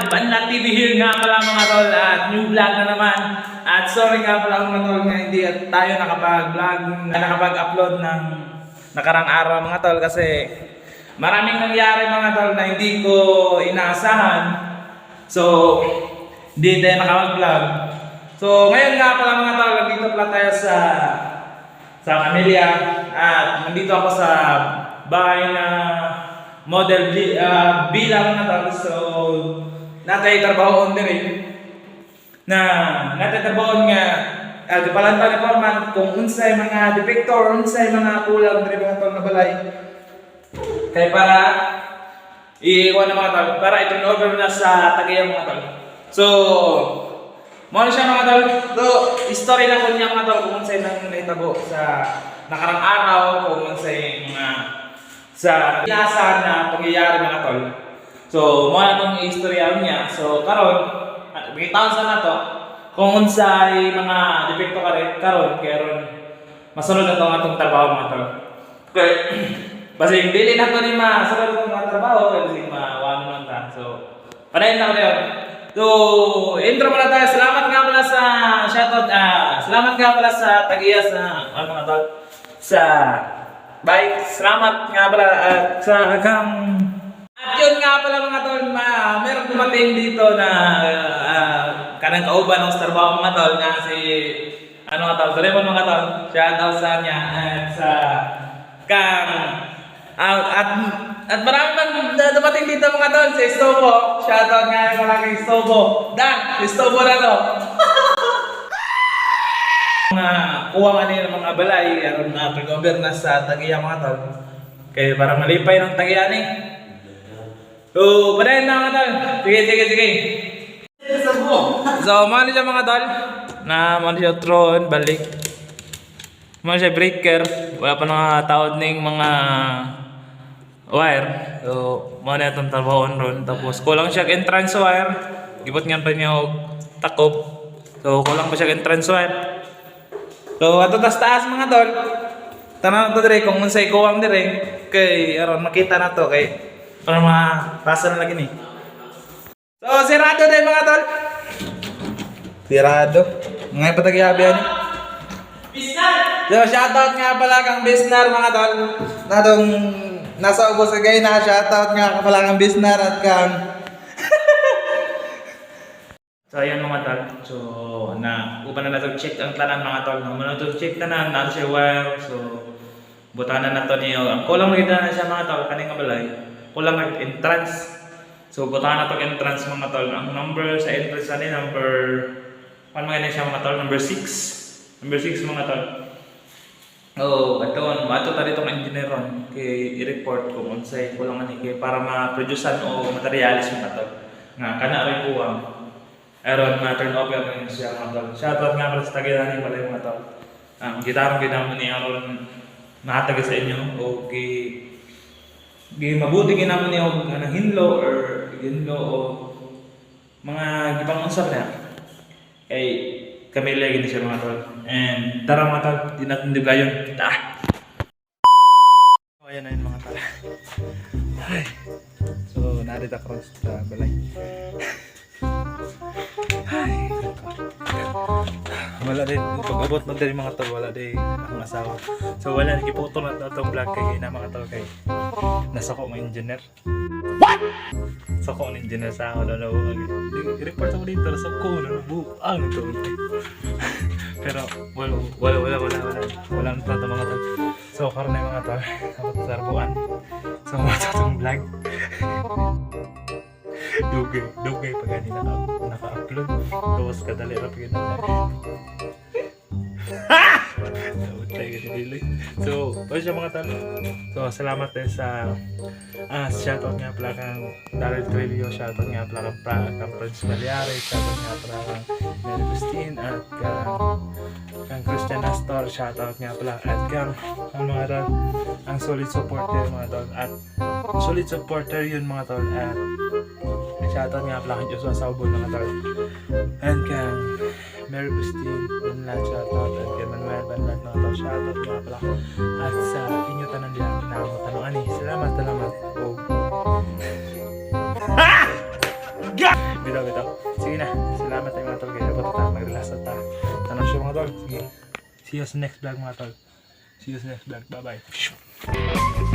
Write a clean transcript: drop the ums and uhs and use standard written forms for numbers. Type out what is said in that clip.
Banla TV here nga pala, mga tol, at new vlog na naman. At sorry nga pala, mga tol, nga hindi at tayo nakapag-vlog, nakapag-upload ng nakarang araw, mga tol, kasi maraming nangyari, mga tol, na hindi ko inaasahan. So, hindi tayo nakapag-vlog. So, ngayon nga pala, mga tol, nandito pala tayo sa Camellia at nandito ako sa bahay na model villa, mga tol. So, natay trabaho on diri na natay trabaho nga gipalantaw ni Foreman kung unsay mga depekto or unsay mga kulang diri, mga tol, na balay. Kay para iwan na, mga tol, para i-turn over na sa tagiya, mga tol. So, mao na siya, mga tol. So, story lang ko niya, mga tol, kung unsay nang nahitabo sa nakarang araw, kung unsay mga sa inaasahan na pangyayari, mga tol. So, mao na tong istorya niya. So, karon, taon sa nato kung unsay mga depekto kare karon kay aron masunod na tong atong trabaho, mga tol. Okay. Basig dili na to ni masunod tong mga trabaho kay basig mawano man ta. So, padayon na ko yun. So, intro muna tayo. Salamat nga pala sa shoutout. Salamat nga pala sa tagiya sa ano, mga tol, sa bike. Salamat nga pala at sa kang at yun nga pala, mga tol, meron dumating dito na kanang kauban ng trabaho, mga tol, nga si ano, mga tol, Doraemon, mga tol. Shoutout sa niya at sa kang at marami man na dumating dito, mga tol, si Stobo. Shoutout nga pala kay Stobo. Dan, si Stobo na to. Mga kuha nga nila mga balay aron na turn na sa tagiya, mga tol. Kay para malipay ng tagiya ni. So, padayon na, mga tol. Sige, sige, sige. So, mao siya, mga tol. Na mao siya tron, balik. Mao siya breaker. Wala pa nakataod ning mga wire. So, mao na itong trabaho ron. Tapos, kulang siya entrance wire. Gibot nga pa niya og takop. So, kulang pa siya entrance wire. So, ato tas taas, mga tol. Tanaw to dire kung unsay kuwang dire kay aron makita na to kay para mapasa na lagi ni. So, sirado din, mga tol. Sirado. Ngayon pa tagyabi ani. So, shoutout nga pala kang Bisnar, mga tol. Natong nasa ubos sa gay na, shoutout nga pala kang Bisnar at kang So ayan, mga tol. So na uban na nato check ang tanan, mga tol. No, na to check tanan na siya wire. So butanan na to niyo. Ang kulang lagi na siya, mga tol, kani nga balay. Kulang ang entrance. So butanan na to entrance, mga tol. Ang number sa entrance ani number 1 mga na siya, mga tol, number 6. Number 6, mga tol. Oo, oh, ato ato ta dito ang engineer ron kay i-report kung unsay kulang ani kay para ma-producean o materialis, mga tol. Nga kana ray kuwang aron ma-turn over na siya, mga tol. Shoutout nga pala sa tagilan ni balay, mga tol. Ang gitarong ginamo ni aron mahatag sa inyo o gi gi mabuti ginamo ni og anang hinlo or hinlo o mga gibang unsa ba na kay Camilla gini siya, mga tol. And tara, mga tol, di natin dugayon. Ta. Oh, ayan na yun, mga tol. Ay. So, narito ako sa balay. Ay. Wala din, pag abot na din, mga tol, wala din akong asawa. So wala, giputo na itong vlog kay na, mga tol, kay nasa ko mga engineer. What? Sako ng engineer sa ako na report ako dito, nasa ko na buang ito. Pero wala, wala, wala, wala, wala, wala na ito, mga tol. So karon na, mga tol, dapat sarbuan. So mga itong vlog. Dugay, dugay pa gani naka-upload. Gawas kadali ra pag na. Tayo kasi dili. So, pa siya, mga tol. So, salamat din sa shoutout nga pala kang Daryl Trillo, shoutout nga pala kang Prince Malyari, shoutout nga pala kang Mary Christine at kang Christian Astor, shoutout nga pala at kang ang mga tol, ang solid supporter, mga tol, at solid supporter yun, mga tol, at shoutout nga pala kay Joshua Saubon, mga tol, and kang Mary Christine Banlat, shoutout, at kay Manuel Banlat, mga tol, shoutout nga pala at sa inyo tanan diha na ako tanong ani, salamat, salamat o. Salamat tayo, mga tol, kay abot ta, mag-relax ta. Tanong siya, mga tol. Sige. See you sa next vlog, mga tol. See you sa next vlog. Bye bye.